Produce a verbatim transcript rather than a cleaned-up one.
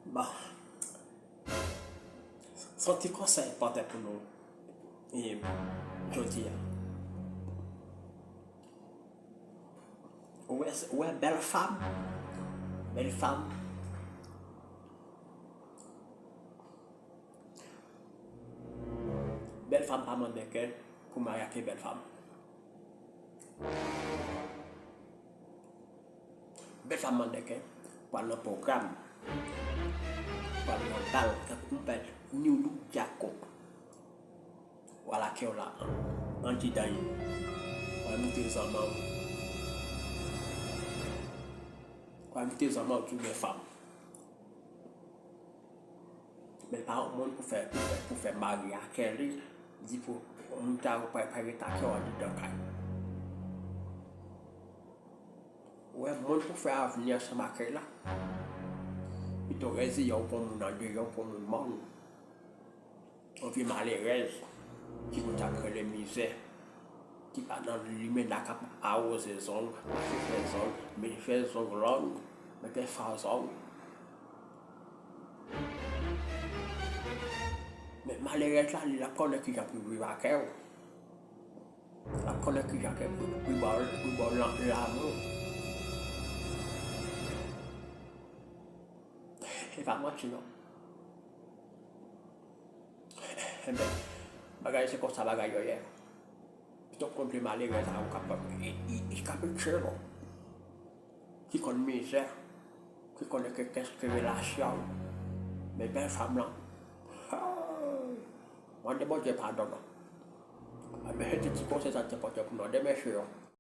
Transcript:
Bon, se yon ti konsèy m pote pou nou e jodi a. Ou wè, ou wè bèl fanm, bèl fanm, bèl fanm pa mande kè pou marye ak bèl fanm. Bèl fanm mande kè pou al nan pwogram, pou al nan bal, tankou m pè Niwlou Djako. Wala kè w la, andidan li. W al moute zanmanw. W al moute zanmanw ki gen fanm. Men pa yon moun pou fè, pou fè, pou fè mari ak li, di pou moun ta yo pa, pa ret ak yo andidan kay. Ou wè, moun pou fè avni ansanm ak li la, pito reziye w pou moun andeyò, pou moun mòn. Yon vye malerèz ki konn t ap rele mizè, ki pa nan limena k ap awoze zong, mache fè zong, men fè zong long, mete fazon. Men malerèz la, li, l ap konnen kijan pou l viv ak ou. L ap konnen kijan ke pou, pou ba w, pou ba w lan-, lanmou. E pa manti non. Enben, bagay se konsa bagay yo ye. Pito konn vye malerèz sa ou kapab, i, i, i kapab tchelo. Ki konn mizè, ki konnen ke kès ke relasyon, men bèl fanm lan. Mande Bondye padon non. Men se ti konsèy sa te pote pou nou de mesye yo.